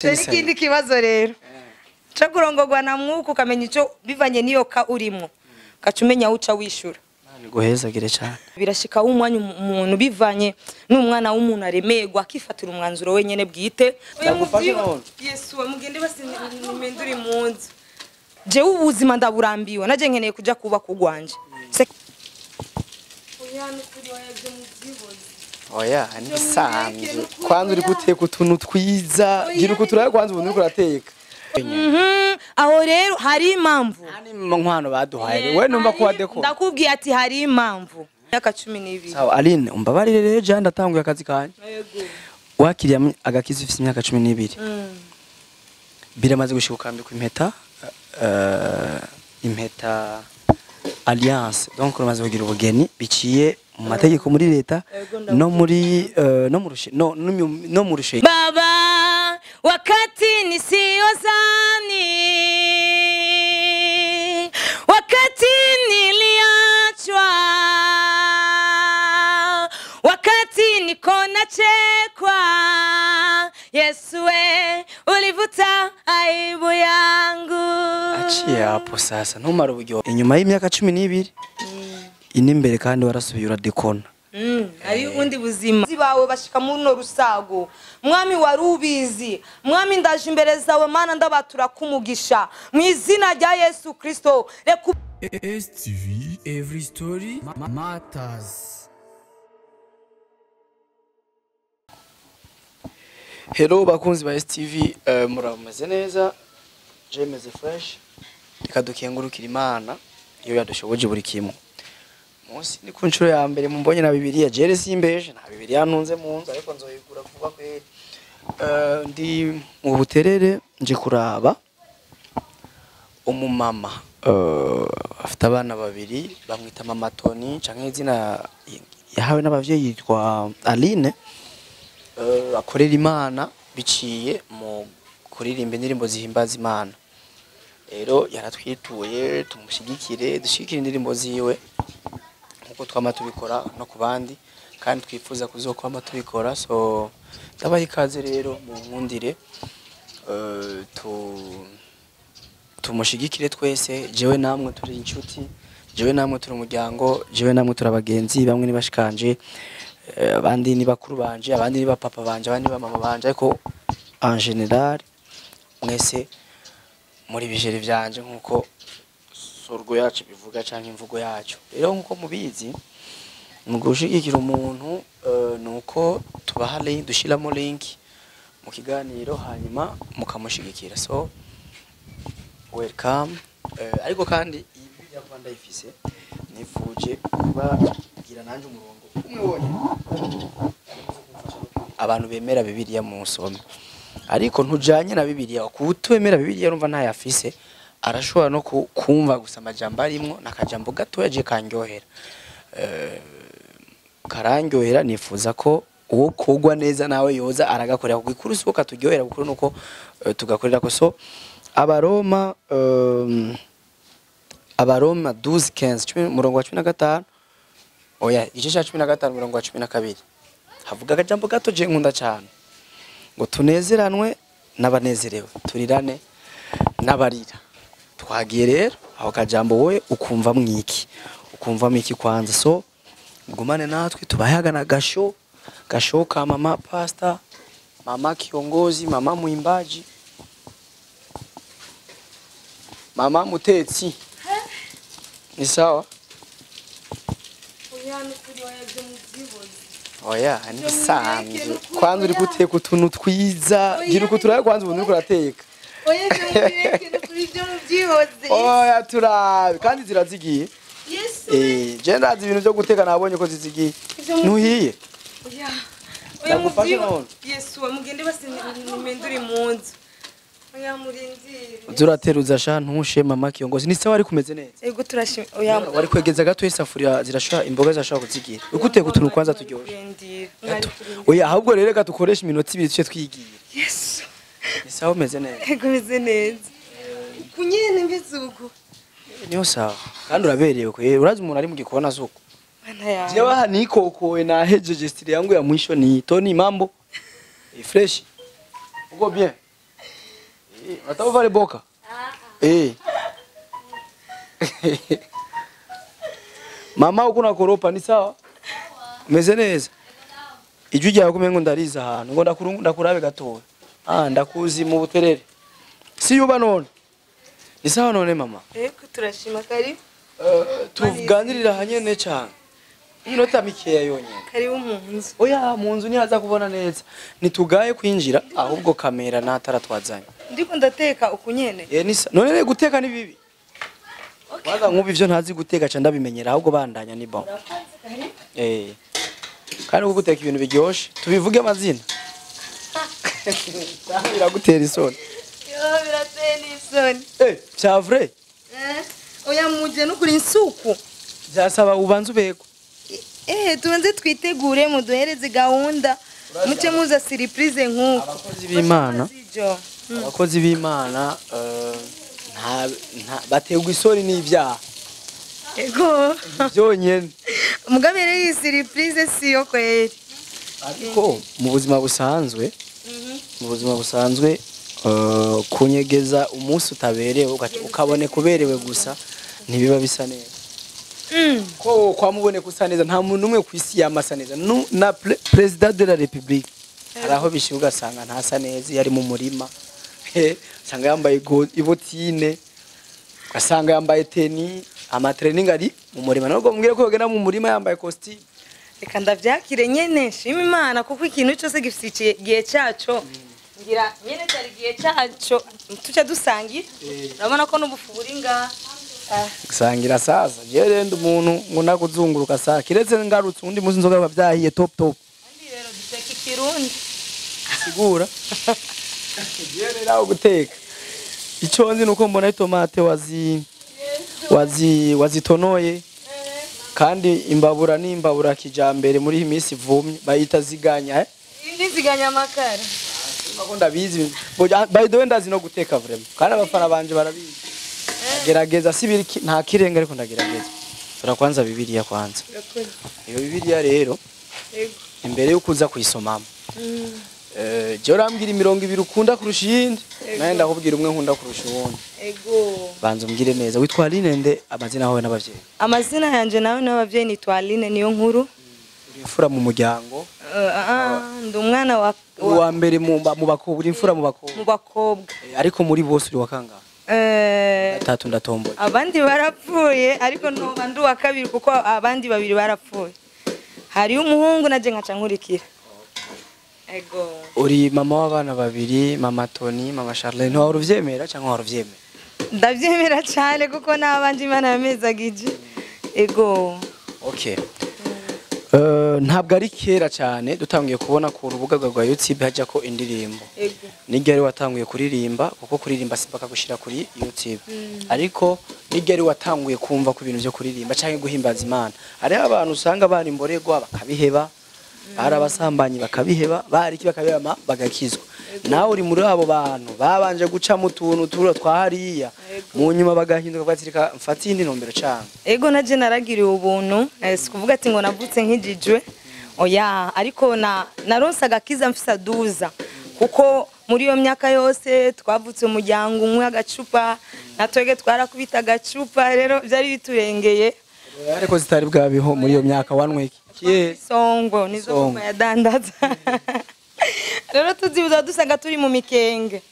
N'ikindi kibazo rero co kurongorwa na mwuka, ukamenya ico bivanye n'iyo ka urimo, ugaca umenya aho uca wishura. Guhezagire cyane. Birashika umwanya umuntu bivanye n'umwana w'umuntu aremerwa, akifatira umwanzuro wenyene bwite. Ndagufashe none. Yesu we, mugende basi nimendure mu nzu. Jewe ubuzima ndaburambiwe, naje nkeneye kuja kubaka urwanje. Oya, nukuri, oya, ivyo muvyihoze. Oya, nisanzwe kwanza uri guteka utuntu twiza, gira uko turaye kwanza ubu uriko urateka. Aho rero hari impamvu. Ani nkwano baduhaye we numva ko wadeko. Ndakubwiye ati hari impamvu, myaka 12. Sawa Aline, umbabarire rero, je ndatanguye akazi kanje. Yego. Wakiriye agakiza ufite imyaka 12. Biramaze gushika ukambikwa impeta, impeta alliance, donc uramaze kugira ubugeni biciye mu mategeko muri leta no muri no mu rushe no no mu rushe. Baba, wakati nisiyozani, wakati niliachwa, wakati niko nachekwa, Yesu we ulivuta aibu yangu. Aciye hapo sasa ntumara uburyo inyuma y'imyaka 12 ine imbere, kandi warasubiye uradekona. Ari ubundi buzima bawe bashika muno rusago. Mwami, wari ubizi. Mwami, ndaje imbere zawe Mana, ndabatura kumugisha mu izina rya Yesu Kristo, reka. STV Every Story Matters. Hello bakunzi ba STV, murameze neza? Je meze fresh. Reka dukengurukira Imana iyo yadushoboje buri kimwe. Munsi ni ku nshuro ya mbere mumbonye na Bibiliya. Jere simbeje, nta Bibiliya ntunze mu nzu, ariko nzoyigura vuba kweri. Ndi mu Buterere, nje kuraba umumama afite abana babiri, bamwita Mama Tony canke izina yahawe n'abavyeyi yitwa Aline. Akorera Imana biciye mu kuririmba indirimbo zihimbaza Imana. Rero yaratwituye tumushyigikire, dushyigikire indirimbo ziwe nkuko twama tubikora no ku bandi, kandi twifuza kuzokwama tubikora. So ndabaha ikaze rero, mu nkundire tumushigikire twese. Jewe namwe turi inshuti, jewe namwe turi umuryango, jewe namwe turi abagenzi. Bamwe ni bashikanje, abandi ni bakuru banje, abandi ni bapapa banje, abandi ni bamama banje, ariko en général mwese muri bijeri vyanje nkuko sorgo yacu bivuga canke imvugo yacu. Rero nkuko mubizi, mu gushigikira umuntu nuko tubaha link, dushiramo link mu kiganiro, hanyuma mukamushigikira. So welcome. Ariko kandi iyi Bibiliya kuba ndayifise, nifuje kubagira nanje umurongo umwe wonyene abantu bemera Bibiliya mu nsome, ariko ntujanye na Bibiliya. Kuwutemera Bibiliya, urumva ntayafise, arashobora no kumva gusa amajambo arimwo nakajambo gatoya je kanryohera. Karandyohera, nifuza ko uwo kugwa neza nawe yoza aragakorera ku gikuru. Siko katuryohera, gukuru nuko tugakorera ko. So Abaroma, Abaroma 12:15, umurongo wa 15, oya, igice cya 15 umurongo wa 12, havuga akajambo gato je nkunda cyane ngo: "Tunezeranwe n'abanezerewe, turirane n'abarira." Twagiye rero aho kajambo, wowe ukumva mwiki, ukumva mwiki kwanza? So mugumane natwe, tubayaga gasho gasho ka mama pastor, mama kiongozi, mama mwimbaji, mama mutetsi. Ni sawa? Oya, nukuri, oya, ivyo muvyihoze. Oya, nisanzwe kwanza uri guteka utuntu twiza, gira uko turaye kwanza ubu uriko urateka. Oya, ivyo mubireke, nukuri, ivyo muvyihoze. Oya, turabe kandi zirazigiye. Yesu. Je ndazi ibintu byo guteka, nabonye ko zizigiye. Ivyo Ntuhiye? Oya, oya. Ndagufashe Muvyihoze. none. Yesu we, mugende basi nimendure mu nzu. Oya, murindire. Zurateruza sha, ntushe. Mama kiongozi, ni sawa? Ari kumeze neza? Ego, turashimye. Oya. Wari kwegeza gato isafuriya, zirashobora, imboga zirashobora kuzigira uko uteka utuntu kwanza turyoshe. Murindire. Mwari kurindira. Oya, ahubwo rero reka dukoreshe iminota 2 tuce twigira. Yesu. Ni sawa, umeze neza? Ego, meze neza. Kunyene mbese uko. Niyo sawa, kandi uraberewe kwe. Urazi umuntu ari mu gikona suko. Mana yawe. Jewe aha nikokowe, nahejeje style yangu ya mwisho ni Tony. Mambo? E, fresh, uko bien? Unataka uvale boka? Eh. Mama uko nakoropa ni sawa? Umeze neza? Ijwi ryawe kumengo ndariza ahantu ngo ndakurungu ndakurabe gatoya. Ah, ndakuzi mu buterere. Si yuba none. Ni sawa none mama? Ego turashima karibu. Tuganirira hanyene cyane. Iminota mikeya yonyene. Karibu mu nzu. Oya mu nzu ntihaza kubona neza. Nitugaye kwinjira ahubwo kamera natara twazanye. Ndiko ndateka ukunyene. Eh nisa none rero guteka ni bibi. Okay. Waza nkubi ivyo ntazi guteka ca ndabimenyera ahubwo bandanya ni bon. Eh. Kandi guteka ibintu biryoshe tubivuge amazina. Biragutera isoni. Yo biratera isoni. Eh, c'est vrai. Eh, oya muje no kuri insuku. Byasaba ubanze ubego. Eh, tubanze twitegure muduhereze gahunda. Muce muza surprise nkuko. Abakozi b'Imana. Abakozi b'Imana nta bategwa isoni n'ivyaha. Ego. Byonyene. Mugabe rero iyi surprise siyo kweri. Ariko mu buzima busanzwe, mu buzima busanzwe kunyegeza umunsi utaberewe ukabone kuberewe gusa ntibiba bisa neza. Ko kwamubone kusa neza nta muntu umwe kwisi yamasa neza. Na president de la République araho bishibuga sanga ntasa neza yari mu murima. Sanga yambaye ibotine, asanga yambaye teni, ama training ari mu murima. Nubwo mumbwire ko yogenda mu murima yambaye costume. Reka ndavyakire nyene nshima Imana kuko ikintu cyose gifite igihe cyaco. Ngira nyene cyari igihe cyaco tuca dusangira. Urabona ko n'ubufu buri ngaha. Gusangira sasa. Jewe rero umuntu ngo nakuzunguruka sasa. Kiretse ngarutse undi munsi nzoga bavyahiye top top. Kandi rero duteka ikirundi. Sigura. Jewe rero aho guteka. Ico nzi nuko mbona itomate wazi wazitonoye. Kandi imbabura ni imbabura kijambere muri iyi minsi vumye bayita ziganya eh? Indi ziganya amakara. Mako ndabizi. By the way ndazi no guteka vraiment. Kandi abafana banje barabizi. Gerageza sibiri nta kirenga ariko ndagerageza. Turakwanza Bibiliya kwanza. Iyo Bibiliya rero yego imbere yo kuza kuyisomamo. Je urambwira imirongo ibiri ukunda kurusha iyindi, naye ndakubwira umwe nkunda kurusha uwundi. Ego. Banza umbwire neza witwa Aline nde amazina yawe n'abavyeyi? Amazina yanje nawe n'abavyeyi nitwa Aline niyo nkuru. Uri imfura mu muryango? Ndi umwana wa mbere mu bakobwa, uri imfura mu bakobwa. Mu bakobwa. Ariko muri bose uri wa kangahe? Gatatu ndatomboye. Abandi barapfuye ariko noba ndi wa kabiri kuko abandi babiri barapfuye. Hari umuhungu naje nkaca nkurikira. Ego. Uri mama w'abana babiri, mama Tony, mama Charlene, wari uvyemera cyangwa wari uvyemera? Ndavyemera cyane kuko nabanje Imana yamezagije. Ego. Okay. Ntabwo ari kera cyane dutangiye kubona ku rubuga rwa YouTube hajya ko indirimbo. Ego. Nigeri watanguye kuririmba kuko kuririmba simpaka gushira kuri YouTube. Ariko nigeri watanguye kumva ku bintu byo kuririmba cyangwa guhimbaza Imana. Hari abantu usanga bari imboregwa bakabiheba. Hari abasambanyi bakabiheba, bari iki bakabiheba bagakizwa. Nawe uri muri abo bantu babanje guca mu tuntu turo twa hariya mu nyuma bagahinduka batsirika mfati indi nombero cyane. Ego naje naragiriye ubuntu, sikuvuga ati ngo navutse nkijijwe. Oya, ariko na naronse agakiza mfisa duza kuko muri iyo myaka yose twavutse umuryango umwe agacupa natwege twarakubita agacupa rero byari biturengeye. Ariko zitari bwabiho muri iyo myaka wanwe iki? Songo nizo kuva yadandaza. Rero tuzibuza dusanga turi mu mikenge.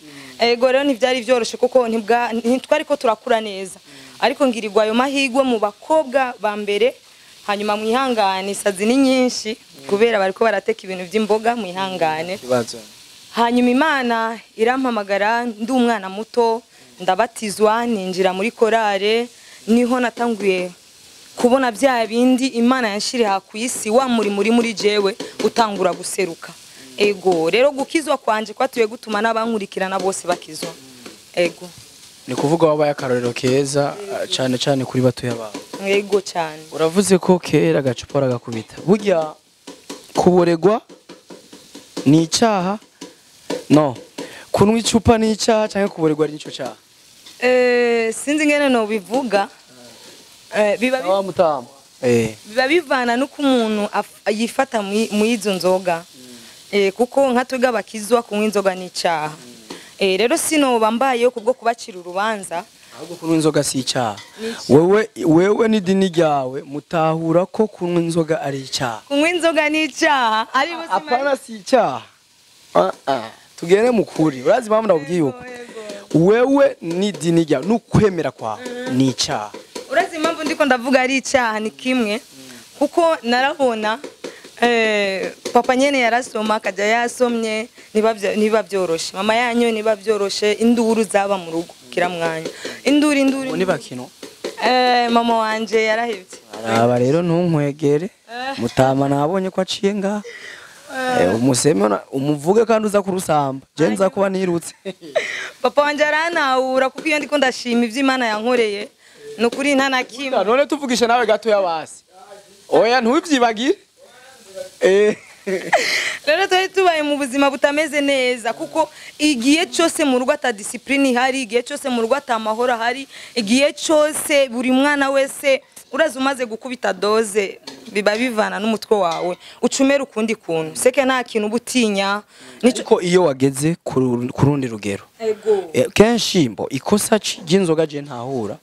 Ego rero ntivyari vyoroshe kuko ntitwari ko turakura neza. Ariko ngirirwa ayo mahigwe mu bakobwa ba mbere hanyuma mwihangane isazi ni nyinshi kubera bariko barateka ibintu by'imboga mwihangane. Hanyuma Imana irampamagara ndi umwana muto ndabatizwa ninjira muri korale niho natanguye kubona bya bindi Imana yanshiriye ku isi wa muri jewe utangura guseruka. Ego rero gukizwa kwanje kwatuye gutuma n'abankurikirana bose bakizwa. Ego. Ni kuvuga wabaye akarorero keza cyane cyane kuri batoya bawe. Ego cyane. Uravuze ko kera agacupa gakubita. Burya kuboregwa ni icyaha? No. Kunwa icupa ni icyaha cyangwa kuboregwa ni ico cyaha? Sinzi ngene no bivuga. Biba bivana nuko umuntu yifata mu izo nzoga. Kuko nka twebwe abakizwa kunywa inzoga ni icyaha. Rero sinoba mbayeho kubwo kubacira urubanza. Ahubwo kunywa inzoga si icyaha. Wewe n'idini ryawe mutahura ko kunywa inzoga ari icyaha. Kunywa inzoga ni icyaha ari buzima. Apana, si icyaha. Tugere mu kuri, urazi impamvu ndakubwiye uko? Wewe n'idini ryawe n'ukwemera kwawe ni icyaha. Urazi impamvu ndiko ndavuga ari icyaha? Ni kimwe, kuko narabona papa nyene yarasoma, akajya yasomye, niba byoroshe, mama yanyu niba byoroshe, induru zaba mu rugo kira mwanya, induru induru. Ubu ni bakino. Mama wanje yarahevye. Araba rero ntunkwegere mutama, nabonye ko aciye ngaha. Umuseme umuvuge kandi uza kurusamba, je nza kuba nirutse. Papa wanje aranahura, kuko iyo ndiko ndashima ivyo Imana yankoreye, ni ukuri nta na kimwe. None tuvugishe nawe gatoya basi. Oya, ntubyibagire. Rero twari tubaye mu buzima butameze neza, kuko igihe cyose mu rugo ata discipline ihari, igihe cyose mu rugo ata amahoro ahari, igihe cyose buri mwana wese, uraza umaze gukubita dose, biba bivana n'umutwe wawe, ucumera ukundi kuntu seke, nta kintu uba utinya. Nico Ariko iyo wageze ku rundi rugero, ego. Kenshi mbo ikosa ry'inzoga je ntahura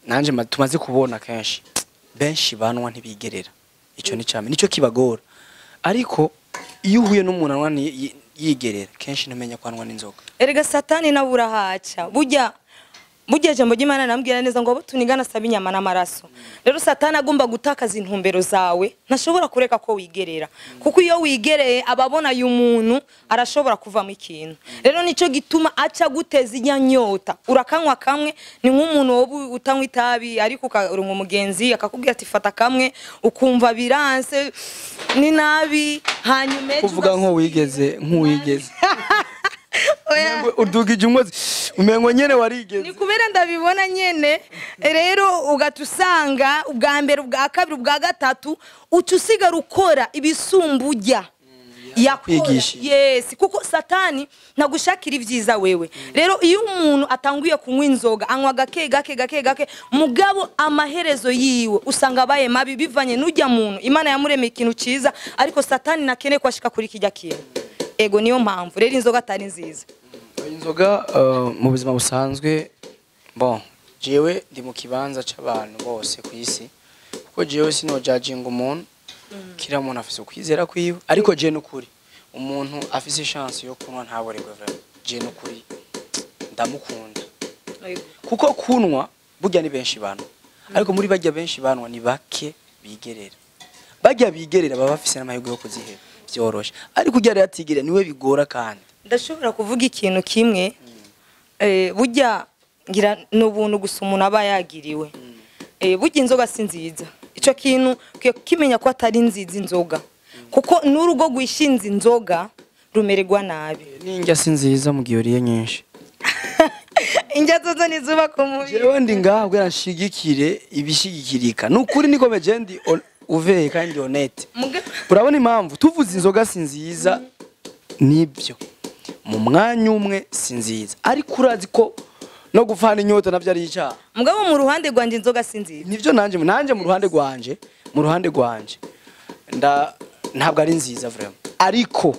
nanje tumaze kubona kenshi, benshi banwa ntibigerera. Ico ni came nico kibagora. Ariko iyo uhuye n'umuntu anywa yigerera, kenshi ntumenya ko anywa n'inzoga. Erega Satani nawe urahaca. Burya jambo ry'Imana nambwira neza ngo abo tunigana saba inyama n'amaraso. Rero Satani agomba gutakaza intumbero zawe, ntashobora kureka ko wigerera, kuko iyo wigereye ababona uyu muntu arashobora kuvamo ikintu. Rero nico gituma aca guteza inyanyota, urakanywa kamwe. Ni nk'umuntu woba utanywa itabi, ariko ukaronka umugenzi akakubwira ati fata kamwe, ukumva biranse, ni nabi, hanyuma ejo Kuvuga ugasubira. Nk'uwigeze, nk'uwigeze. Oya. Udugije umwozi, umengo nyene warigeze. Ni kubera ndabibona nyene. Rero ugata usanga ubwa mbere, ubwa kabiri, ubwa gatatu, uca usigara ukora ibisumba ujya yakora. Kwigishije. Yes, kuko Satani ntagushakira ibyiza wewe. Rero iyo umuntu atanguye kunywa inzoga, anywa gake gake gake gake, mugabo amaherezo yiwe usanga abaye mabi, bivanye n'ujya muntu Imana yamuremeye ikintu cyiza, ariko Satani nakeneye ko ashika kuri kijya kintu. Ego, niyo mpamvu rero inzoga atari nziza. Inzoga mu buzima busanzwe, bon, jewe ndi mu kibanza c'abantu bose ku isi, kuko jewe sinojajinga umuntu. Kila muntu afise ukwizera kwiwe, ariko je nukuri umuntu afise chance yo kunywa ntaborerwe, vraiment je nukuri ndamukunda, kuko kunwa burya ni benshi bantu, ariko muri barya benshi banwa ni bake bigerera. Barya bigerera baba bafise n'amahirwe yo kuziheba vyoroshe, ariko urya rero atigerera niwe bigora kandi. Ndashobora kuvuga ikintu kimwe. Burya ngira ni ubuntu gusa umuntu aba yagiriwe. Burya inzoga si nziza. Icyo kintu ukwiye kukimenya ko atari nziza inzoga, kuko n'urugo rwishinze inzoga rumererwa nabi. N'indya si nziza mu gihe uriye nyinshi. Indya zozo ntizubaka umubiri. Jewe ndi ngaha kugira nshigikire ibishigikirika, nukuri niko meje, ndi uveye kandi honnête. Urabona impamvu tuvuze inzoga si nziza? Nibyo, mu mwanya umwe si nziza, ariko urazi ko no gufana inyota navyo ari icyaha. Mugabo mu ruhande rwanjye inzoga si nziza. Nivyo, nanje mu ruhande rwanje nda ntabwo ari nziza vraiment, ariko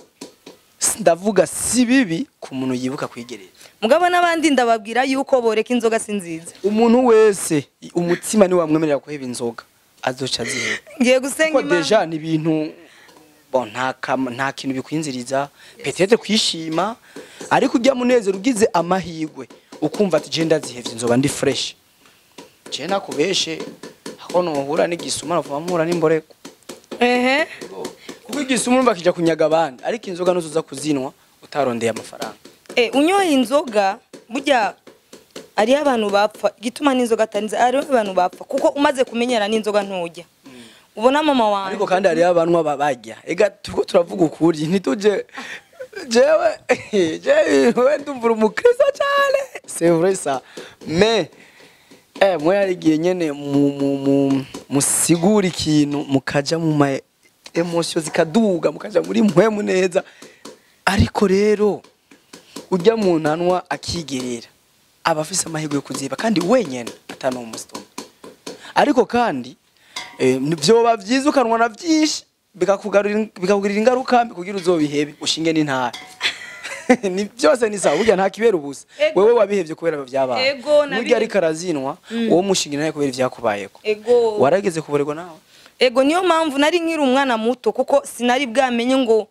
ndavuga si bibi ku muntu yibuka kwigerera. Mugabo n'abandi ndababwira yuko boreka inzoga, si nziza. Umuntu wese umutima ni wamwemerera kuheba inzoga, azoca aziheba. Ngiye gusenga Kuko Imana. déjà ni ibintu, bon, nta kintu bikwinziriza, peut-être kwishima, ariko ujya munezero ugize amahirwe ukumva ati je ndazihevye nzoba ndi fresh, je nakubeshe hako nuhura n'igisuma navuga mpura n'imboreko. Kuko igisuma urumva kija kunyaga abandi, ariko inzoga nuzoza kuzinwa utarondeye amafaranga. Unyoye inzoga, burya hariho abantu bapfa. Igituma n'inzoga atari nziza, hariho abantu bapfa kuko umaze kumenyera n'inzoga ntujya ubona mama wanjye. Ariko kandi hariho abanwa barya. Ega turiko turavuga ukuri, ntituje jewe jewe ndumvura umukristo cyane, c'est vrai ça, mais mwe hari igihe nyene mu musigura ikintu mukaja mu ma émotions zikaduga, mukaja muri mpwemu neza. Ariko rero ujya mu ntanwa akigerera aba afise amahirwe yo kuziba kandi wenyene atanu umusitoma. Ariko kandi vyoba vyiza ukanwa na vyinshi bikakugirira ingaruka mbi, kugira uzobihebe ushinge n'intara. Ni byose ni sawa, burya nta kibera ubusa. Ego. Wewe wabihevye kubera byabaye. Ego, Burya ariko arazinwa uwo mushinga nawe kubera ivyakubayeko. Ego. Warageze kuborerwa nawe? Ego, niyo mpamvu nari nkiri umwana muto, kuko sinari bwamenye ngo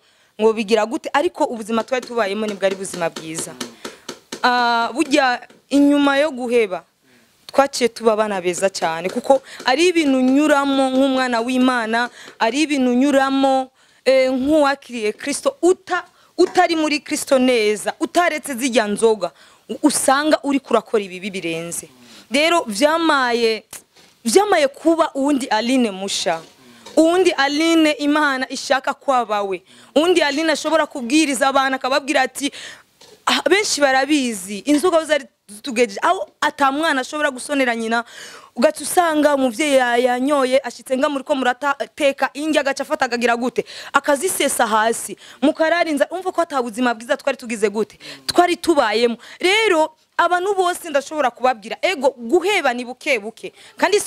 bigira gute, ariko ubuzima twari tubayemo nibwo ari buzima bwiza. Burya inyuma yo guheba twaciye tuba abana beza cyane, kuko ari ibintu unyuramo nk'umwana w'Imana, ari ibintu unyuramo nk'uwakiriye Kristo, utari muri Kristo neza, utaretse zijya nzoga, usanga uri kurakora ibibi birenze. Rero vyamaye kuba uwundi Aline musha, uwundi Aline Imana ishaka kwabawe, uwundi Aline ashobora kubwiriza abantu akababwira ati benshi barabizi inzoga zari tugejeje aho atamwana ashobora gusonera nyina, ugaca usanga umuvyeyi yanyoye ashitse nga muri ko murateka indya, agaca afata akagira gute, akazisesa hasi mukararinza. Umva ko atabuzima bwiza twari tugize gute, twari tubayemo. Rero abantu bose ndashobora kubabwira, ego guheba ni buke buke, kandi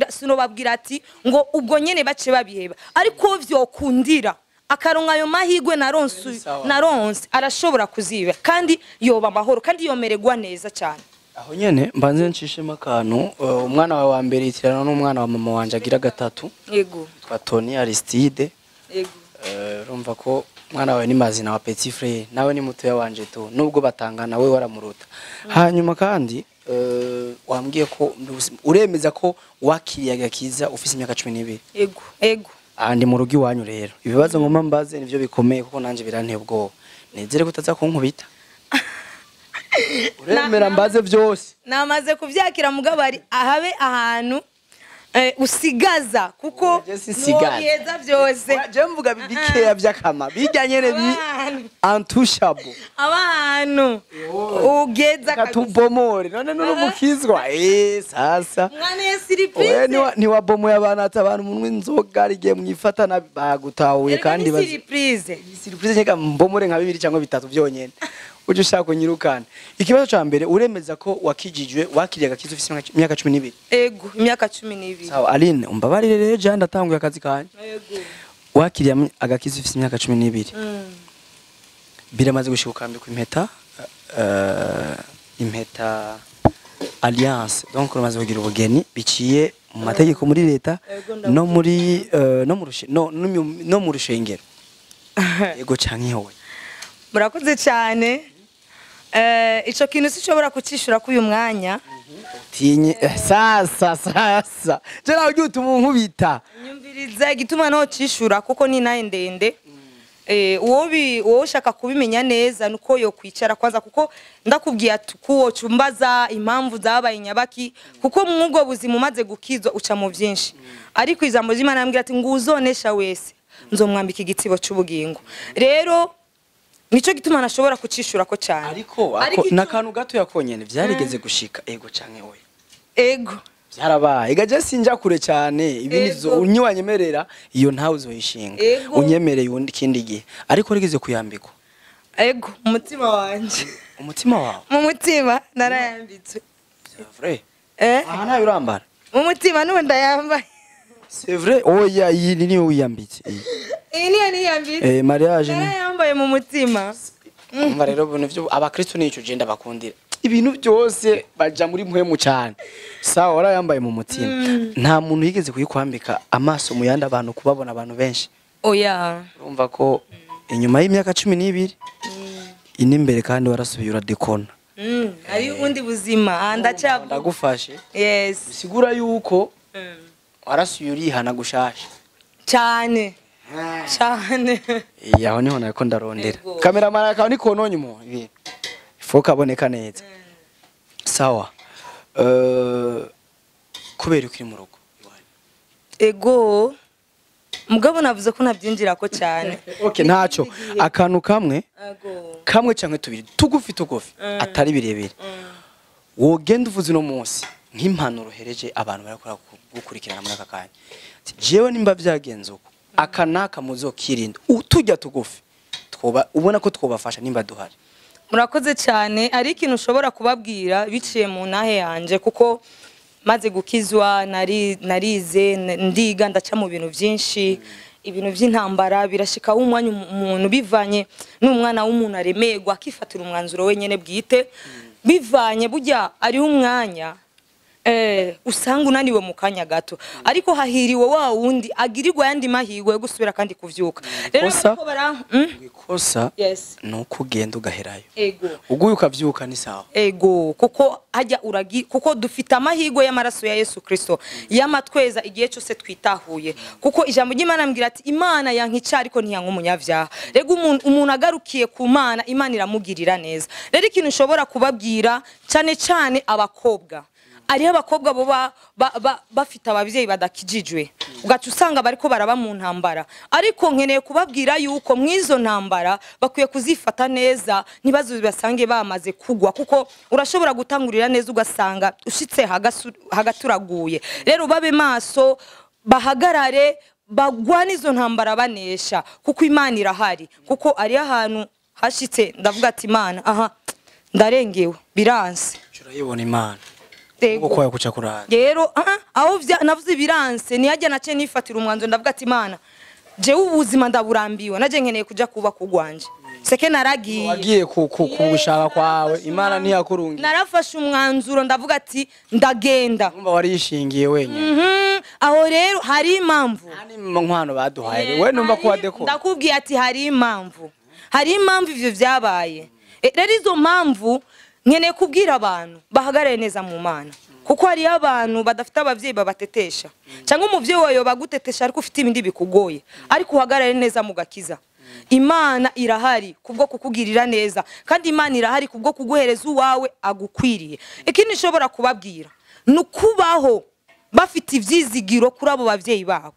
sinobabwira ati ngo ubwo nyene bace babiheba, ariko vyokundira akaronka ayo mahigwe naronse, Sawa. naronse arashobora kuziba kandi yoba amahoro kandi yomererwa neza cyane. Aho nyene mbanze nshishemo akantu, umwana wawe wa mbere yitirana n'umwana wa mama wanje agira gatatu, Ego. twa Tony Aristide. Ego. Urumva ko umwana wawe ni mazina wa petit frère, nawe ni mutoya wanje tu, nubwo batangana we waramuruta. Hanyuma kandi wambwiye ko uremeza ko wakiriye agakiza ufise imyaka 12. Ego. Ego. Aha ndi mu rugo iwanyu, rero ibibazo ngomba mbaze nivyo bikomeye, kuko nanje biranteye ubwoba. Nizere ko utaza kunkubita. Uremera mbaze byose? Namaze kuvyakira, mugabo ari ahabe ahantu usigaza, kuko Je sinsigaza. ntiwoheza byose. Je mvuga bikeya vy'akama bijya nyene bi Abantu. untouchable. Abantu ugeza kabisa. Katubomore none nuri umukizwa, sasa Mwana ye Oya, surprise. Ntiwabomoye abantu ati abantu munwe inzoga rigiye mwifatana bagutahuye Erega kandi ni bazi surprise. Surprise nyeka mbomore nka bibiri cyangwa bitatu byonyene, uje ushaka kunyirukana. Ikibazo ca mbere, uremeza ko wakijijwe, wakiriye agakiza ufise imyaka 12? Ego, imyaka 12. Sawa Aline, umbabarire rero, je ndatanguye akazi kanje. Ego. Wakiriye agakiza ufise imyaka 12, biramaze gushika ukambikwa impeta, impeta alliance, donc uramaze kugira ubugeni biciye mu mategeko muri leta Ego, no muri no mu rushe- no no mu- no mu rushengero, yego canke howe? Murakoze cyane. Ico kintu sinshobora kucishura kuri uyu mwanya. Tinye sasa sasa je nawe ugiye utuma unkubita. Nyumviriza igituma no cishura, kuko ni naye ndende. Uwo ushaka kubimenya neza nuko yo kwicara kwanza, kuko ndakubwiye ati kuwo cumbaza impamvu zabaye nyabaki, kuko mwubwo buzima umaze gukizwa uca mu byinshi, ariko ijambo ry'Imana yambwira ati nguzonesha wese nzomwambika igitsibo c'ubugingo. Rero nico gituma nashobora kucishura ko cyane. Ariko Ariko n'akantu gato yakonyene, vyarigeze gushika, ego canke oya? Ego. Byarabaye. Ega je sinja kure cyane, ibi nizo Ego. unyiwanyemerera iyo ntawe uzoyishinga. Ego. Unyemereye undi kindi gihe, ariko rigeze kuyambikwa? Ego, umutima wanje. Umutima wawe? Mu mutima narayambitswe. C'est vrai? Eh. Aha ntayo urambara? Mu mutima n'ubu ndayambaye. C'est vrai? Oya, iyi ni niyo wiyambitse iyi? Iyi niyo niyambitse. Mariage ni Narayambaye mu mutima. Umva rero, ibintu byo abakristo nico je ndabakundira, ibintu byose baja muri mpwemu cyane. Sawa, warayambaye mu mutima, nta muntu yigeze kuyikwambika amaso mu yandi abantu kubabona, abantu benshi? Oya. Urumva ko inyuma y'imyaka 12 ine imbere kandi warasubiye uradekona. Ari ubundi buzima. Ndacyavuga. Ndagufashe. Yes. Bisigura yuko warasubiye urihana gushasha. Cyane cyane. Aho niho nariko ndarondera. Ego. Kameramani akaba ni kononye umuntu ibintu ifo kaboneka neza. Sawa, kubera ukiri mu rugo iwanyu? Ego, mugabo navuze ko ntabyinjirako cyane. Okay, ntaco, akantu kamwe Ego. kamwe canke tubiri tugufi tugufi, atari birebire, wogenda uvuze uno munsi nk'impanuro uhereje abantu barakora gukurikirana muri aka kanya. Ati, jewe nimba vyagenze uko, aka n'aka muzokirinda, utujya tugufi twoba ubona ko twobafasha nimba duhari. Murakoze cyane. Ari ikintu ushobora kubabwira biciye mu ntahe yanje, kuko maze gukizwa narize ndiga, ndaca mu bintu byinshi. Ibintu by'intambara birashika umwanya umuntu bivanye n'umwana w'umuntu aremegwa akifatira umwanzuro wenyene bwite, bivanye burya ari umwanya usanga unaniwe mu kanya gato, ariko hahiriwe wa wundi agirirwa yandi mahirwe yo gusubira kandi kuvyuka. Rero bariko bara Ikosa yes nuko ugenda ugaherayo. Ego. Uguye ukavyuka ni sawa. Ego, kuko hajya uragi, kuko dufite amahirwe y'amaraso ya Yesu Kristo yamatweza igihe cyose twitahuye, kuko ijambo ry'Imana ambwira ati Imana yankica ariko ntiyanka umunyavyaha. Rego umuntu agarukiye ku Mana, Imana iramugirira neza. Rero ikintu ushobora kubabwira cyane cyane abakobwa, ariho abakobwa bo bafite ababyeyi badakijijwe, ugaca usanga bariko baraba mu ntambara, ariko nkeneye kubabwira yuko mwizo ntambara bakwiye kuzifata neza, ntibazo basange bamaze kugwa, kuko urashobora gutangurira neza ugasanga ushitse hagaturaguye. Rero babe maso, bahagarare, bagwane izo ntambara banesha, kuko Imana irahari. Kuko ari ahantu hashitse ndavuga ati Imana aha ndarengewe biranse. Urayibona Imana. Ego. Uko kuca kurara. Rero aho navuze biranse niyajya nace nifatira umwanzuro ndavuga ati Imana jewe ubuzima ndaburambiwe, naje nkeneye kuja kuba kugwanje. Seke naragiye. Wagiye kugushaka kwawe, Imana ntiyakurungi. Narafashe umwanzuro ndavuga ati ndagenda. Umva warishingiye wenyine. Aho rero hari impamvu. Hani nkwano baduhaye. We numva ko wadeko. Ndakubwiye ati hari impamvu. Hari impamvu ivyo vyabaye. Rero izo mpamvu nkeneye kubwira abantu bahagarare neza mu Mana, kuko hari abantu badafite abavyeyi babatetesha, cyangwa umuvyeyi wawe bagutetesha ariko ufite ibindi bikugoye, ariko uhagarare neza mu gakiza. Imana irahari kubwo kukugirira neza, kandi Imana irahari kubwo kuguhereza uwawe agukwiriye. Ikindi nshobora kubabwira nukubaho bafite ivyizigiro kuri abo bavyeyi babo,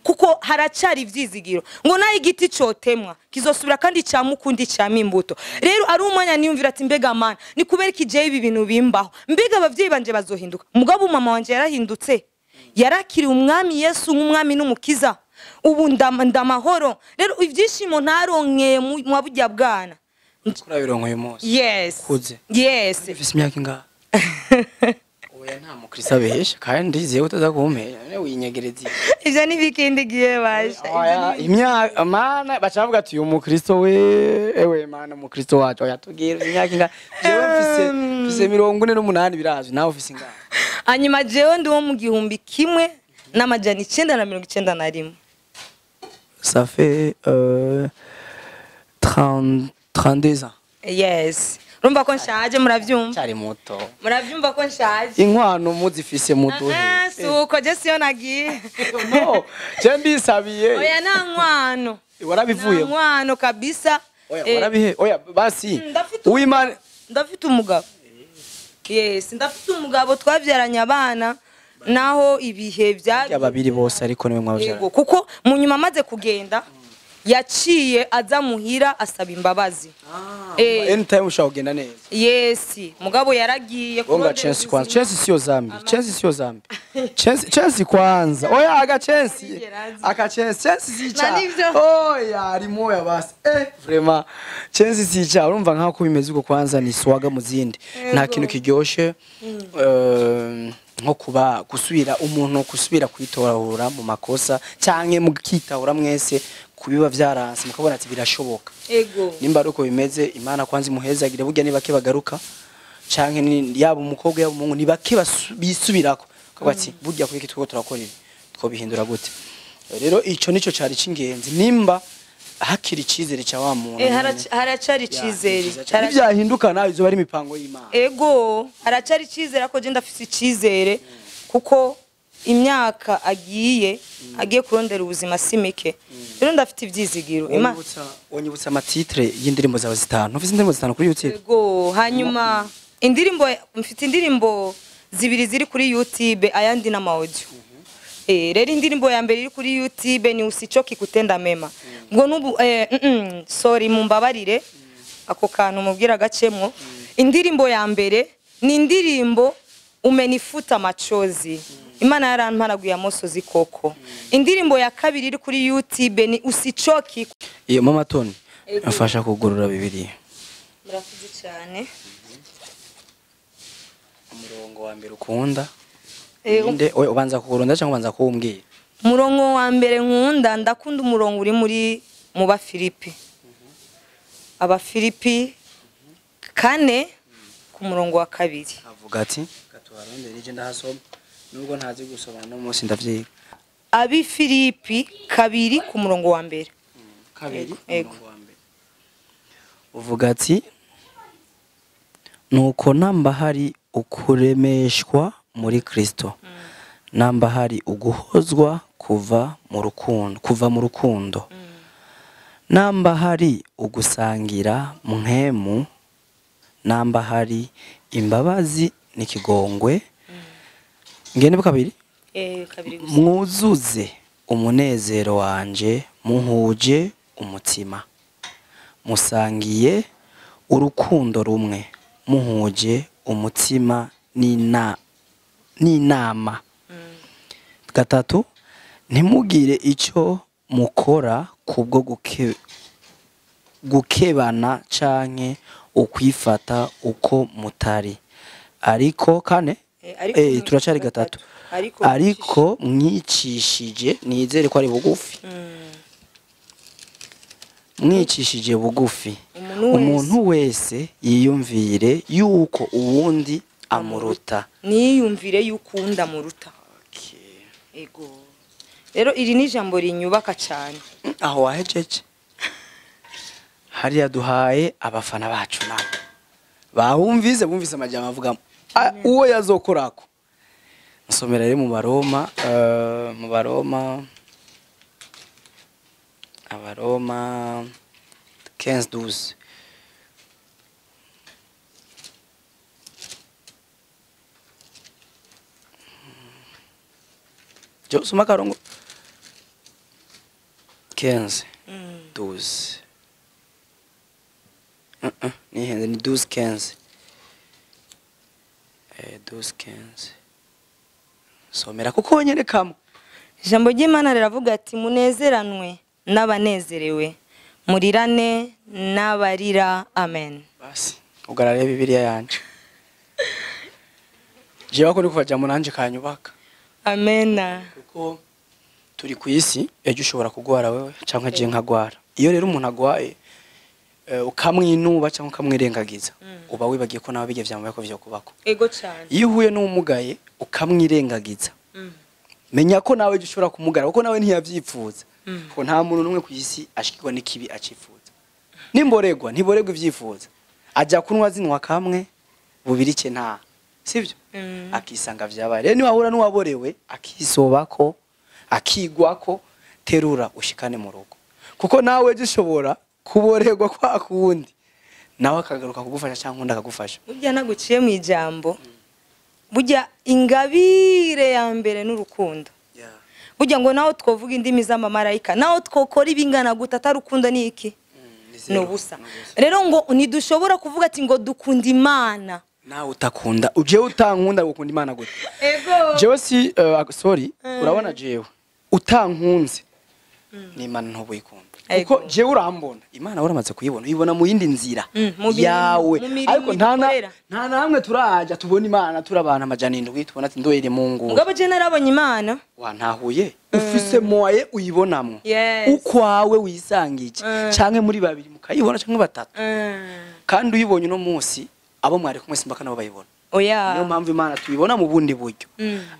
kuko haracari ivyizigiro ngo nayo igiti cotemwa kizosubira kandi camukundi cama imbuto. Rero ari umwanya niyumvira ati mbega Mana ni kubera iki jewe ibi bintu bimbaho, mbega abavyeyi banje bazohinduka. Mugabo mama wanje yarahindutse, yarakiriye umwami Yesu nk'umwami n'umukiza, ubu ndamahoro. Rero ivyishimo ntaronkeye mu burya bwana Kurabironka uyu munsi. Yes. Kuze. Yes. Ufise imyaka ingahe? Oya nta mukristo abesha kandi ndizeye utaza kumpera ne winyegereza. Ivyo ni bikindi giye basha. Oya imyaka mana bacavuga ati uyu mukristo we ewe mana mukristo wacu oya tubwire imyaka ingahe. Jewe mfise 48 birazwi, nawe ufise ingahe? Hanyuma jewe ndi wo mu 1991. Ça fait 32 ans. Yes. Urumva ko nshaje, muravyumva? Cyari muto. Muravyumva ko nshaje? Inkwano muzifise muduhe. Suko je siyo nagiye. No, je ndisabiye. Oya nta nkwano. Warabivuye. Nta nkwano kabisa. Oya warabihe. Oya basi. Uwimana ndafite umugabo. Yes, ndafite umugabo twavyaranye abana naho ibihe bya babiri bose ariko niwe mwavyaranye. Kuko mu nyuma amaze kugenda yaciye aza muhira asaba imbabazi. Anytime ushaka kugenda neza. Yes, mugabo yaragiye kurondera chance kwanza. Chance siyo zambi. Chance siyo zambi. Chance kwanza. Oya aga chance. Aka chance sicha. Oya ari moya basi. Vraiment chance sicha. Urumva nkaho kubimeze uko kwanza ni swaga muzindi. Nta kintu kiryoshe. Nko kuba gusubira umuntu gusubira kwitorahura mu makosa canke mu kitahura mwese kubiba vyaranse mukabona ati birashoboka. Ego. Nimba aruko bimeze Imana kwanza imuhezagire burya ni bake bagaruka canke yaba umukobwa yaba umuhungu ni bake bisubirako kavuga ati burya kuri iki twiko turakora ibi twobihindura gute. Rero ico nico cari cingenzi nimba hakiri icizere ca wa muntu. Haracari icizere. Ivyahinduka nayo izo bari imipango y'Imana. Ego, haracari icizere ako je ndafise icizere kuko imyaka agiye kurondera ubuzima simike. Rero ndafite ivyizigiro. Imana wonyibutsa amatitre y'indirimbo zawe zitanu. Ufise indirimbo zitanu kuri YouTube? Ego, hanyuma indirimbo mfite indirimbo zibiri ziri kuri YouTube ayandi na audio. Rero indirimbo ya mbere iri kuri YouTube ni usichoki kutenda mema. Ngo nubu sorry mumbabarire ako kantu mubwira gacemwo. Indirimbo ya mbere ni indirimbo umenifuta machozi. Imana yarampanaguye amosozi koko. Indirimbo ya kabiri iri kuri YouTube ni usichoki. Iyo mama Tony afasha kugurura Bibiliya. Murakoze cyane. Umurongo wa mbere ukunda. Inde oya ubanza kugurunda cyangwa ubanza kuwumbwira? Umurongo wa mbere nkunda, ndakunda umurongo uri muri mu Bafilipi. Abafilipi 4 ku murongo wa 2. Avuga ati katuharondere ije ndahasoma nubwo ntazi gusoma no munsi ndavyiga. Abifilipi 2 ku murongo wa mbere. 2 murongo wa mbere. Uvuga ati nuko namba hari ukuremeshwa muri Kristo, namba hari uguhozwa kuva mu rukundo, namba hari ugusangira muhemu, namba hari imbabazi n'ikigongwe. Ngene kabiri kabiri gusa. Mwuzuze umunezero wanje muhuje umutima, musangiye urukundo rumwe, muhuje umutima n'inama. 3 ntimugire icyo mukora kubwo gukebana canke ukwifata uko mutari, ariko 4 turacari 3 ariko mwicishije, nizere ko ari bugufi, mwicishije bugufi, umuntu wese yiyumvire yuko uwundi amuruta, niyumvire yuko uwundi amuruta. Ego rero iri ni jambo rinyubaka cyane. Aho wahejeje hariya duhaye abafana bacu nabo bahumvise bumvise amajambo avuga uwo yazokorako. Nsomera rero mu Baroma, mu Baroma, Abaroma 15:12. Jo soma karongo 15:12. Ni ni 12:15. 12:15. Somera kuko nyene kamwe. Ijambo ry'Imana riravuga ati munezeranwe n'abanezerewe, murirane n'abarira. Amen. Basi ugarare Bibiliya yanje. Jewe ko ndikuvaja mu nanje kanyubaka. Amena. Kuko turi ku isi, ejo ushobora kugwara wewe canke je nkagwara. Iyo rero umuntu agwaye ukamwinuba canke ukamwirengagiza, uba wibagiye ko nawe bijye vyambaye ko vyokubako. Ego cyane. Iyo uhuye n'umugaye ukamwirengagiza, menya ko nawe ushobora kumugara kuko nawe ntiyavyifuza. Ko nta muntu numwe ku isi ashikirwa n'ikibi acifuza. Nimboregwa ntiboregwa ivyifuza. Ajya kunwa zinwa kamwe bubiri ce nta. Sivyo? Akisanga vyabaye. Rero niwahura n'uwaborewe akisobako akigwako, terura ushikane mu rugo. Kuko nawe ushobora kuboregwa kwa kundi, nawe akagaruka kugufasha cyangwa undi akagufasha. Burya naguciye mu ijambo, burya ingabire ya mbere n'urukundo. Burya ngo naho twovuga indimi z'amamarayika, naho twokora ibingana guta atarukundo ni iki? N'ubusa. Rero ngo ntidushobora kuvuga ati ngo dukunda Imana nawe utakunda. Ujewe utankunda gukunda Imana gute? Ego. Jewe si sorry, urabona jewe utankunze ni Imana ntubuyikunda. Kuko jewe urambona, Imana uramaze kuyibona, uyibona mu yindi nzira yawe. Ariko nta namwe turaja tubona Imana turabana 700 tubona ati ndoyere Mungu. Mugabo je narabonye Imana. Wantahuye ufise moye uyibonamwo. Ukwawe wisangije canke muri babiri mukayibona canke batatu. Kandi uyibonye no munsi abo mwari kumwe simbaka nabo bayibona. Oya. Niyo mpamvu Imana tuyibona mu bundi buryo.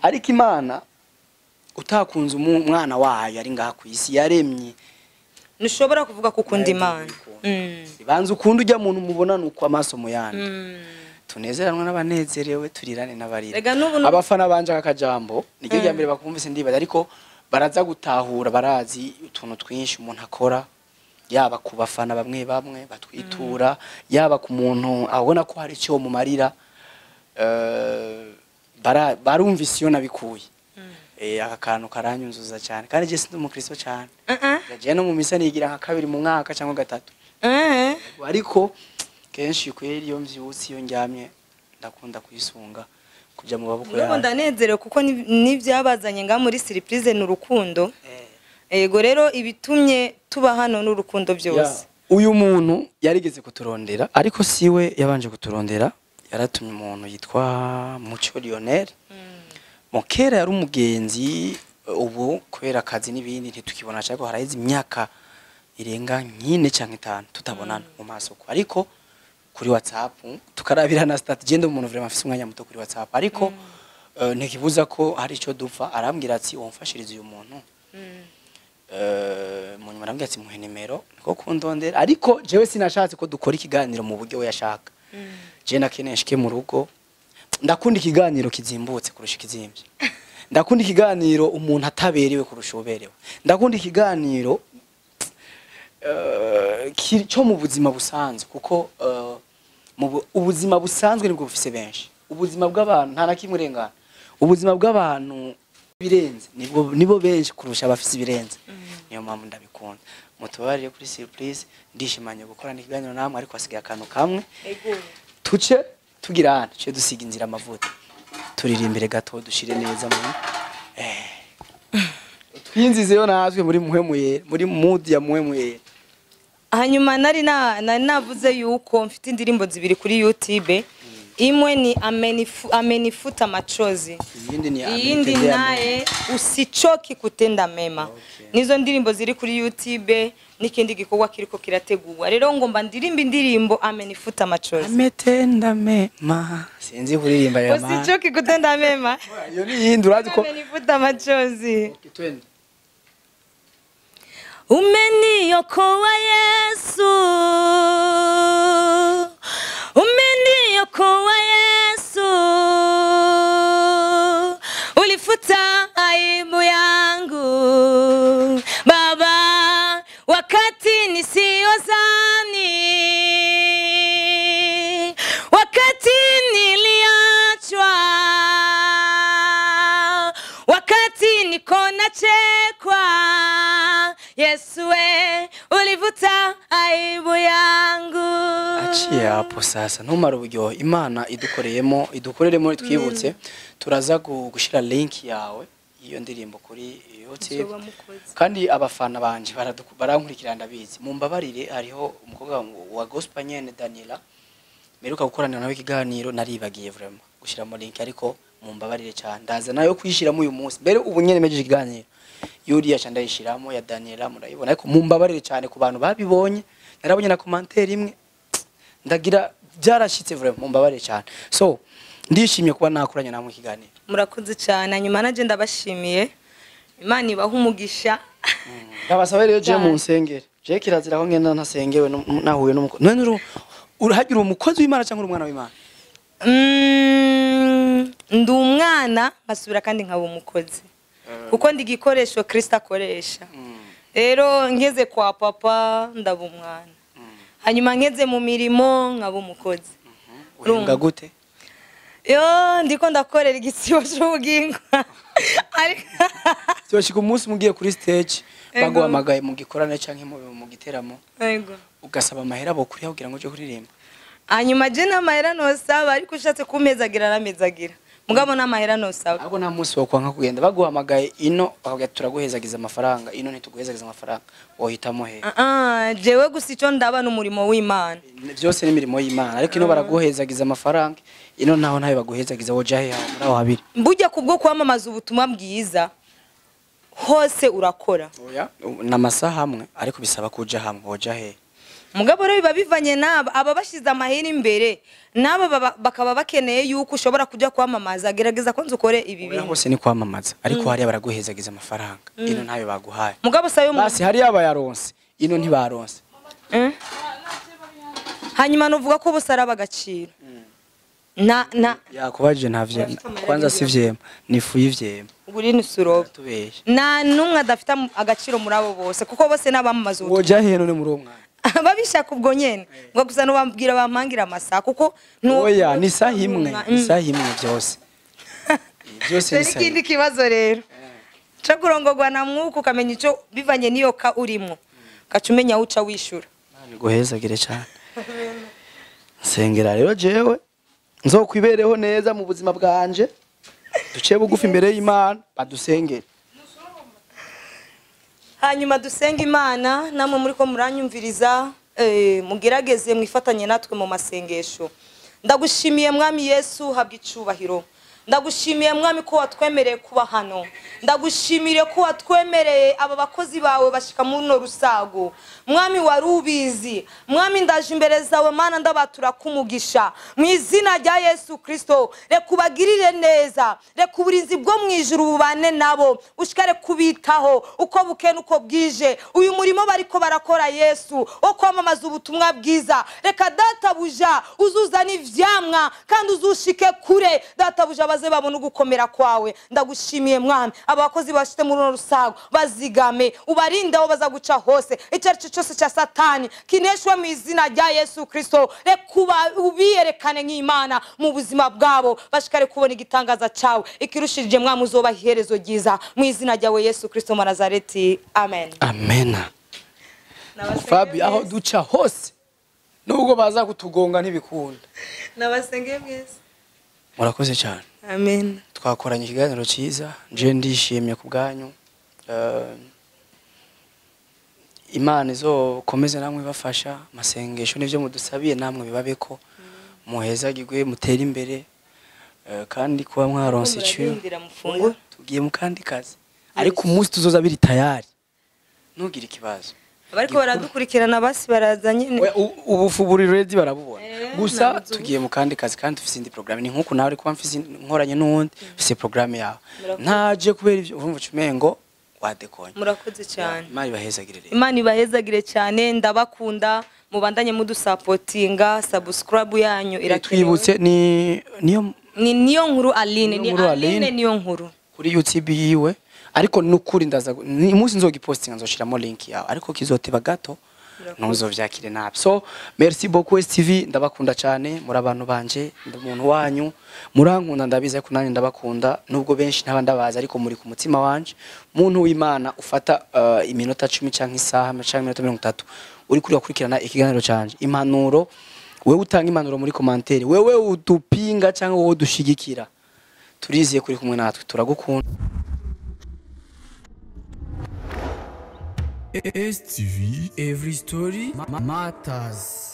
Ariko Imana utakunze umwana wayo ari ngaha ku isi yaremye, ntushobora kuvuga ko ukunda Imana. Ibanza ukunda ujya muntu mubona nuko amaso muyandi. Tunezeranwe n'abanezerewe, turirane n'abarira. Abafana banje akajambo niryo rya mbere bakumvise ndibaza, ariko baraza gutahura, barazi utuntu twinshi umuntu akora, yaba ku bafana bamwe bamwe batwitura, yaba ku muntu abona ko hari icyo mumarira, barumvise iyo nabikuye. Aka kantu karanyunzuza cyane kandi je sindi umukristo cyane. Yaje no mu misa nigira nka 2 mu mwaka cyangwa 3. Ariko kenshi kweri iyo mvyutse iyo ndyamye ndakunda kuyisunga kuja mu baboko yawe. Nubu ndanezerewe kuko nivyabazanye nga muri surprise n'urukundo. Ego rero ibitumye tuba hano n'urukundo byose. Uyu muntu yarigeze kuturondera ariko siwe yabanje kuturondera, yaratumye umuntu yitwa Muco Lionel. Mokera yari umugenzi Ubu kubera akazi n'ibindi ntitukibona, cyangwa haraheze imyaka irenga nk'ine canke 5 tutabonana mu maso ko, ariko kuri WhatsApp tukarabira na status. Genda umuntu vraiment afise umwanya muto kuri WhatsApp, ariko ntikibuza ko hari ico dupfa. Arambwira ati womfashirize uyu muntu. Mu nyuma arambwira ati muhe nimero niko kundondera, ariko jewe sinashatse ko dukora ikiganiro mu buryo we yashaka. Je nakeneye nshike mu rugo. Ndakunda ikiganiro kizimbutse kurusha ikizimvye, ndakunda ikiganiro umuntu ataberewe kurusha uberewe, ndakunda ikiganiro cyo mu buzima busanzwe, kuko ubuzima busanzwe nibwo bufise benshi. Ubuzima bw'abantu nta na kimwe urengana, ubuzima bw'abantu birenze nibwo nibo benshi kurusha abafise ibirenze. Niyo mpamvu ndabikunda. Mutubarire kuri surprise. Ndishimanye gukorana ikiganiro namwe, ariko hasigaye akantu kamwe. Tuce tugira hano, tuce dusiga inzira amavuta, turirimbire gato, dushire neza mu twinzizeyo natwe muri muhemuyera, muri mood ya muhemuyera. Hanyuma nari navuze yuko mfite indirimbo zibiri kuri YouTube. Imwe ni Amenifuta Machozi, iyindi ni iyindi Amenitendea. Naye Usichoki Kutenda Mema. Nizo ndirimbo ziri kuri YouTube, n'ikindi gikorwa kiriko kirategurwa. Rero ngomba ndirimba indirimbo Amenifuta Machozi. Ametenda mema, sinzi kuririmba ya ma. Usichoki Kutenda Mema. Iyo ni iyindi, urazi ko Amenifuta Machozi. Twende. Umeniokoa Yesu, umeniokoa Yesu, ulifuta aibu yangu Baba, wakati nisiyozani, wakati niliachwa, wakati niko nachekwa, Yesu we ulivuta aibu yangu. Aciye hapo sasa ntumara uburyohe. Imana idukoreyemo, idukoreremo, twibutse, turaza gushira link yawe y'iyo ndirimbo kuri YouTube. Muzoba mukoze. Kandi abafana banje barankurikira, ndabizi, mumbabarire. Hariho umukobwa wa gospel nyene Daniela meruka gukoranira nawe ikiganiro, naribagiye vraiment gushiramo link, ariko mumbabarire cyane, ndaza nayo kuyishiramo uyu munsi. Mbere ubu nyene mejeje ikiganiro yuriya ca ndayishiramo ya Daniela, murayibona. Ariko mumbabarire cyane ku bantu babibonye, narabonye na commentaire imwe ndagira byarashitse, vraiment mumbabarire cyane. So ndishimye kuba nakoranye namwe ikiganiro. Murakoze cyane. Hanyuma naje ndabashimiye, Imana ibaha umugisha. Ndabasaba rero je Cyane. mu nsengere, je kirazira ko ngenda ntasengewe nahuye n'umukozi. None urahagira umukozi w'Imana cyangwa uri umwana w'Imana? Ndi umwana nkasubira kandi nkaba umukozi, kuko ndi igikoresho Kristo akoresha. Rero ngeze kwa papa ndaba umwana, hanyuma ngeze mu mirimo nkaba umukozi. Uhembwa gute? Yo ndiko ndakorera igisibo c'ubugingo, ariko Byoshika umunsi mugiye kuri stage, Ego. baguhamagaye mu gikorane canke mu giteramo, Ego. ugasaba amahera bokuriha kugira ngo uje kuririmba? Hanyuma je n'amahera nosaba, ariko ushatse kumpezagira aramezagira, mugabo n'amahera nosaba. Ahubwo nta munsi wokwanka kugenda baguhamagaye ino bakabwira ati turaguhezagiza amafaranga, ino ntituguhezagiza amafaranga, wohitamo he? Ah, ah, jewe gusa ico ndaba n'umurimo w'Imana. Byose ni imirimo y'Imana, ariko ino baraguhezagiza amafaranga, ino naho ntayo baguhezagiza, woja he muri aho habiri? Burya kubwo kwamamaza ubutumwa bwiza hose urakora. Oya, ni amasaha amwe, ariko bisaba kuja hamwe, woja he? Mugabo rero biba bivanye n'aba aba bashize amahera imbere n'aba bakaba bakeneye yuko ushobora kujya kwamamaza, gerageza ko nzukore ibi Oya, bintu. Hose ni kwamamaza, ariko hariya baraguhezagiza amafaranga, ino ntayo baguhaye. Mugabo sayo mu Basi hariya bayaronse, ino ntibaronse. Hanyuma nuvuga ko bose araba agaciro na Yakubajije nta vyema. Urafite amahera. Kwanza si vyema, ni ifu y'ivyema. Uguri ni surobe. Tubeshe. Nta n'umwe adafite agaciro muri abo bose, kuko bose n'abamamaza ubutumwa. Woja he none muri uwo mwanya? Babishaka ubwo nyene ngo gusa nubambwira bampangira amasaha, kuko Oya, ni isaha imwe, ni isaha imwe byose. Byose ni Dore isaha ikindi imwe. Kibazo rero co kurongorwa na mwuka, ukamenya ico bivanye n'iyo ka urimo, ugaca umenya aho uca wishura. Imana iguhezagire cyane. Nsengera rero jewe nzokwibereho neza mu buzima bwanje, duciye bugufi imbere y'Imana badusengere. Hanyuma dusenga Imana. Namwe muri ko muranyumviriza, mugerageze mwifatanye natwe mu masengesho. Ndagushimiye Mwami Yesu, habwa icubahiro. Ndagushimiye mwami ko watwemereye kuba hano, ndagushimire ko watwemereye aba bakozi bawe bashika muri runo rusago. Mwami wari ubizi, mwami ndaje imbere zawe Mana ndabatura kumugisha mu izina rya Yesu Kristo. Reka ubagirire neza, reka uburinzi bwo mu ijuru bubane nabo, ushikare kubitaho uko buke nuko bwije. Uyu murimo bariko barakora Yesu wo kwamamaza ubutumwa bwiza, reka databuja uzuzana ivyamwa kandi uzushike kure, databuja baze babone ugukomera kwawe. Ndagushimiye mwami, abakozi bashite muri runo rusago bazigame, ubarinde aho baza guca hose, icyo ari cyo cyose cya Satani kineshwe mu izina rya Yesu Kristo. Reka ubiyerekane nk'Imana mu buzima bwabo, bashikare kubona igitangaza cyawe ikirushirije mwami, uzoba iherezo ryiza mu izina ryawe Yesu Kristo wa Nazareti, amen. Amena. Fabi, aho duca hose nubwo baza kutugonga ntibikunda. Nabasengeye mwese. Murakoze cyane. Amen. Twakoranye ikiganiro cyiza, nje ndishimye ku bwanyu. Imana izokomeze namwe ibafasha, amasengesho n'ivyo mudusabiye namwe bibabeko, muhezagirwe, mutere imbere, kandi kuba mwaronse iciyo Murarindira mufungure. Tugiye mu kandi kazi, ariko umunsi tuzoza biri tayari, ntugire ikibazo. Abariko baradukurikirana basi baraza nyene. Oya, ubufu buri ready barabubona. Gusa nabuze ubu. Tugiye mu kandi kazi kandi dufise indi programme, ni nkuko nawe ariko mfise nkoranye n'uwundi mfise programme yawe. Murakoze. Ntaje kubera ivyo urumva ucumengo wadekonye. Murakoze cyane. Imana ibahezagire rero. Imana ibahezagire cyane, ndabakunda, mubandanye mudusapotinga, subscribe yanyu irakenewe. Twibutse ni niyo Ni niyo nkuru Aline, Niyo ni nkuru Aline Aline. niyo nkuru. Kuri YouTube yiwe, ariko nukuri ndaza ni umunsi nzogipostinga nzoshiramo link yawe, ariko kizoteba gato, ntuzovyakire nabi. So merci beaucoup STV, ndabakunda cyane, muri abantu banje, ndi umuntu wanyu, murankunda ndabizi, ariko nanjye ndabakunda nubwo benshi ntaba ndabazi, ariko muri ku mutima wanje. Muntu w'Imana ufata iminota 10 canke isaha canke iminota 30 uri kuri wakurikirana ikiganiro canje, impanuro, wewe utanga impanuro muri commentaire, wewe udupinga cyangwa wowe udushigikira, turiziye kuri kumwe natwe, turagukunda. STV Every Story Matters.